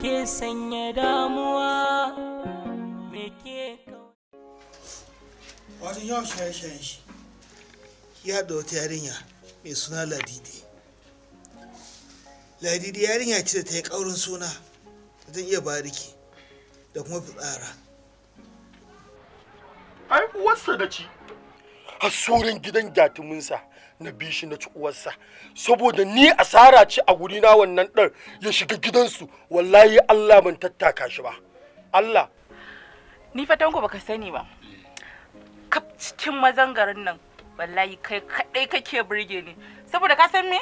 Ke sanya damuwa me ke Wajen yawan shaye-shayen shi ya da wata yarinya mai suna Ladidi. Ladidi yarinya ce da ta yi ƙaurin suna da zan iya bariki da kuma fitsara. Ai uwarsa da ci har sauran gidan gyatuminsa na bi shi na ci uwarsa, saboda ni asara ce a gurina wannan ɗan ya shiga gidansu. Wallahi Allah ban tattaka shi ba, Allah. Ni fa Tanko baka sani ba. Kaf cikin mazan garin nan wallahi kai kadai kake burge ni. Saboda ka san me?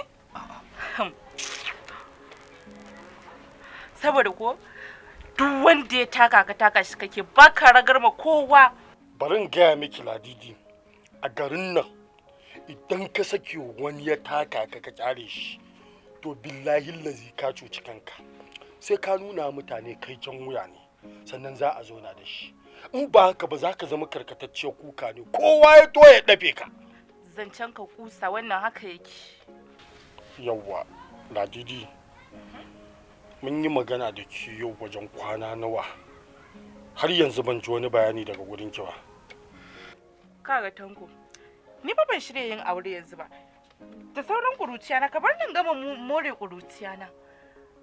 Saboda ko duk wanda ya taka ka taka shi kake, baka ragar ma kowa. Bari in gaya miki Ladidi, a garin nan idan ka saki wani ya taka ka ka kyale shi, to billahi lazi ka cuci kanka. Sai ka nuna mutane kai jan wuya ne sannan za a zauna da shi. In ba haka ba za ka zama karkatacciyar kuka ne, kowa ya to ya dafe ka. Zancen ka kusa wannan haka yake. Yawwa Ladidi, mun yi magana da ke yau wajen kwana nawa, har yanzu ban ji wani bayani daga gurin ki ba. Kaga Tanko, ni fa ban shirya yin aure yanzu ba. Da sauran kuruciya na, ka bar nan gama more kuruciya na.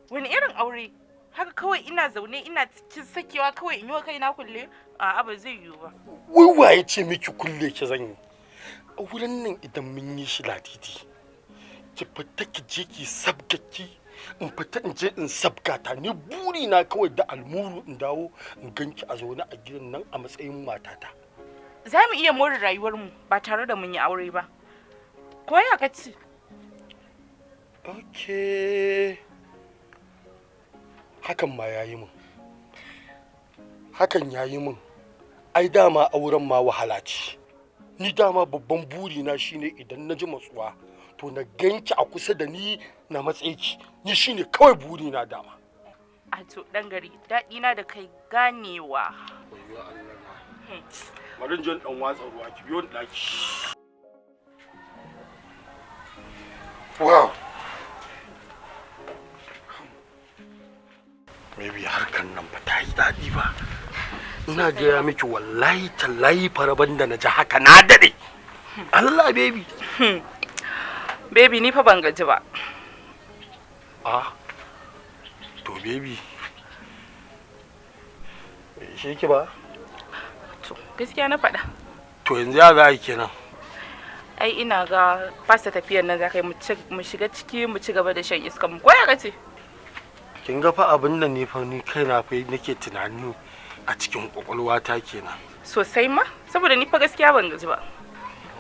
Wani irin aure? Haka kawai ina zaune ina cikin sakewa kawai in yi wa kaina kulle? A'a, ba zai yiwu ba. Wai waye ce miki kulle ki zan yi? A wurin nan idan mun yi shi Ladidi, ki fita ki je ki sabgaki, in fita in je in sabgata. Ni buri na kawai da almuru in dawo in ganki a zaune a gidan nan a matsayin matata. Za mu iya more rayuwarmu ba tare da mun yi aure ba. Ko ya ka ce? Okay, hakan ma yayi min, hakan yayi min. Ai dama auren ma wahala ce. Ni dama babban buri na shine idan na ji matsuwa to na ganki a kusa da ni na matse ki. Ni shine kawai buri na dama. A to dan gari, daɗi na da kai ganewa. Bari in je in dan watsa ruwa, ki biyo ni daki. Wow, maybe harkan nan ba ta yi daɗi ba. Ina gaya miki, wallahi tallahi faraban da na ji haka na daɗe. Allah baby. Baby, ni fa ban gaji ba. Ah, to baby, bai ishe ki ba? To gaskiya na faɗa. To yanzu ya za a yi kenan? Ai ina ga fasa tafiyar nan za ka yi, mu shiga ciki mu ci gaba da shan iskan mu. Ko ya ka ce? Kin ga fa abin da ni fa ni kaina fa nake tunani a cikin kwakwalwata kenan. Sosai ma, saboda ni fa gaskiya ban gaji ba.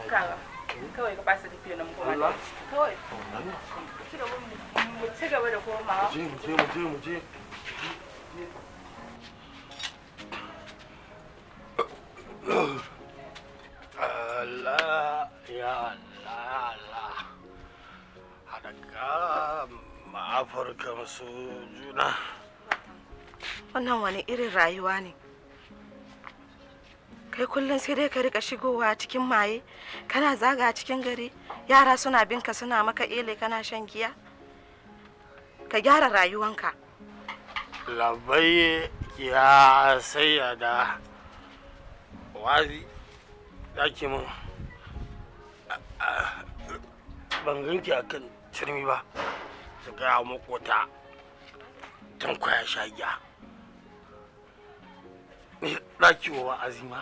Kaga, kawai ka fasa tafiyar nan mu koma Allah. ciki. Kawai mu ci gaba da komawa. Mu je, mu je, mu je, mu je. Allah ya Allah ya Allah, haɗa ka ma Afirka masu juna. Wannan wani irin rayuwa ne? Kai kullum sai dai ka rika shigowa cikin maye, kana zaga cikin gari, yara suna binka suna maka ele kana shan giya. Ka gyara rayuwanka. Labai ya sayyada wazi zaki mun, ban ganki akan turmi ba. Su gaya makota Tanko ya sha giya. Ni ɗaki wa wa'azi ma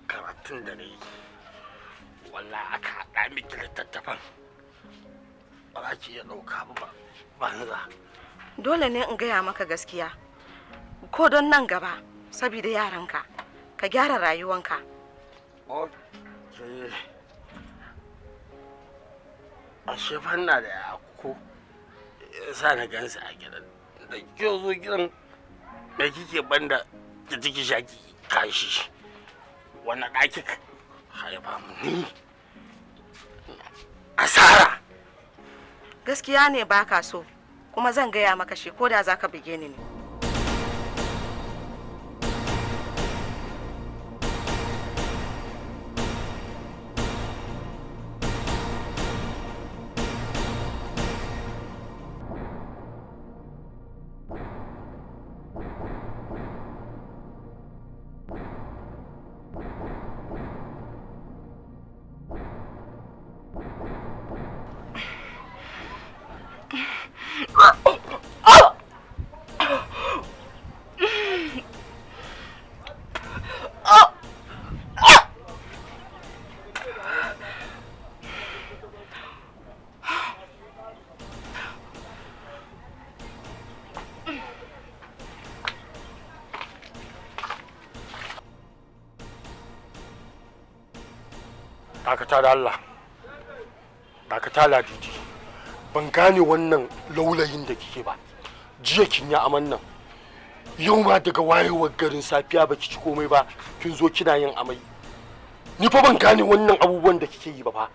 karatun da na yi, wallahi aka haɗa miki littattafan ba za ki iya ɗauka ba banza. Dole ne in gaya maka gaskiya, ko don nan gaba, saboda yaranka, ka gyara rayuwanka. Ok. Ashe fanna da ya ko sa na gansa a gidan. Da ke zo gidan da kike banda ki ciki shaki kashi. Wannan ɗaki haifa mu ni. Asara. Gaskiya ne baka so, kuma zan gaya maka shi ko da za ka buge ni ne. Dakata da Allah. Dakata Ladidi. Ban gane wannan laulayin da kike ba. Jiya kin yi aman nan. Yau ma daga wayewar garin safiya baki ci komai ba, kin zo kina yin amai. Ni fa ban gane wannan abubuwan da kike yi ba fa.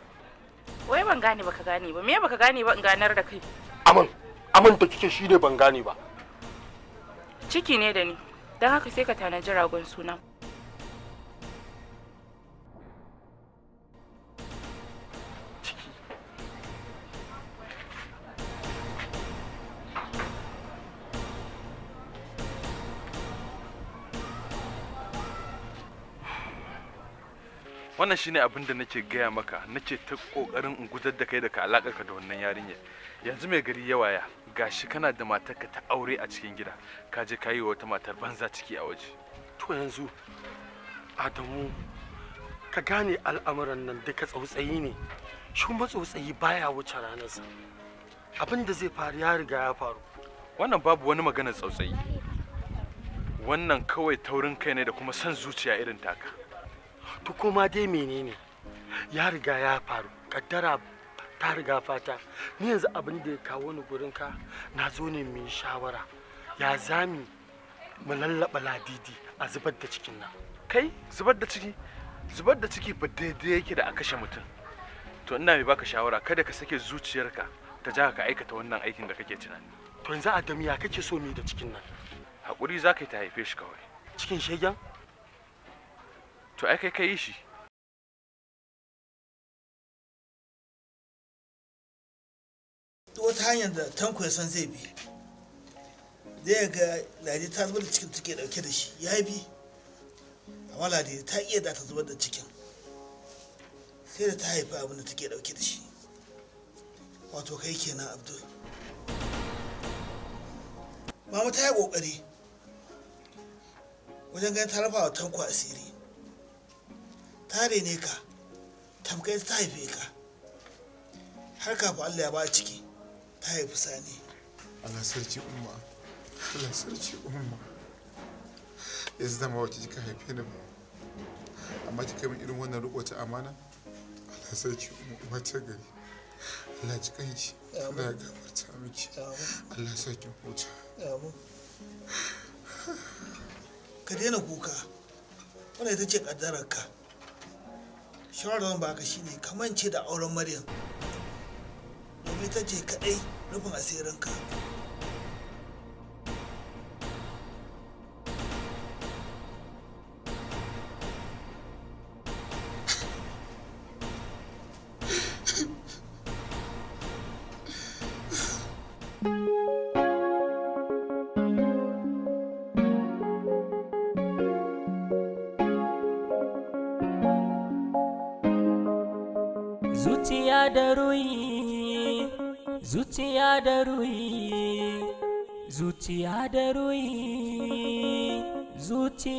Wai ban gane baka gane ba. Me baka gane ba in ganar da kai? Aman, aman da kike shine ban gane ba. Ciki ne da ni. Don haka sai ka tanaji ragon suna. Wannan shine abin da nake gaya maka, nake ta kokarin in gudar da kai daga alakarka da wannan yarinyar. Yanzu mai gari ya waya, gashi kana da matarka ta aure a cikin gida, ka je ka yi wa wata matar banza ciki a waje. To yanzu Adamu, ka gane al'amuran nan duka tsautsayi ne. Shi kuma tsautsayi baya wuce ranarsa. Abin da zai faru ya riga ya faru. Wannan babu wani maganar tsautsayi. Wannan kawai taurin kai ne da kuma son zuciya irin taka. To koma dai menene ya riga ya faru, kaddara ta riga fata. Ni yanzu abin da ya kawo ni gurinka, na zo ne mu yi shawara ya zami mu lallaba Ladidi a zubar da cikin nan. Kai, zubar da ciki? Zubar da ciki ba daidai yake da a kashe mutum. To ina mai baka shawara, kada ka sake zuciyarka ta ja ka aikata wannan aikin da kake tunani. To yanzu Adamu, ya kake so mu yi da cikin nan? Hakuri za ka yi ta haife shi kawai. Cikin shegen? To ai kai ka yi shi. Duk wata hanyar da Tanko ya san zai bi, zai ga Ladi ta zubar da cikin take dauke da shi, ya bi. Amma Ladi ta iya da ta zubar da cikin sai da ta haifi abin da take dauke da shi, wato kai kenan Abdul. Mama ta yi kokari wajen ganin ta rafa wa Tanko asiri. Ta rene ka tamkai ta haife ka, har kafin Allah ya ba ciki ta haifi Sani. Allah sarki umma, Allah sarki umma. Yanzu dama wace kika haife ni ba, amma kika min irin wannan riko ta amana. Allah sarki umma, uwa ta gari. Allah ji kanki, Allah ya gafarta miki, Allah sa ki huta. Ka daina kuka, wannan ita ce kaddararka. Shawarar da zan baka shine ka mance da auren Maryam, domin ita ce kadai rufin asirinka. Zuciya da ruhi, zuciya da ruhi, zuciya da ruhi, zuciya.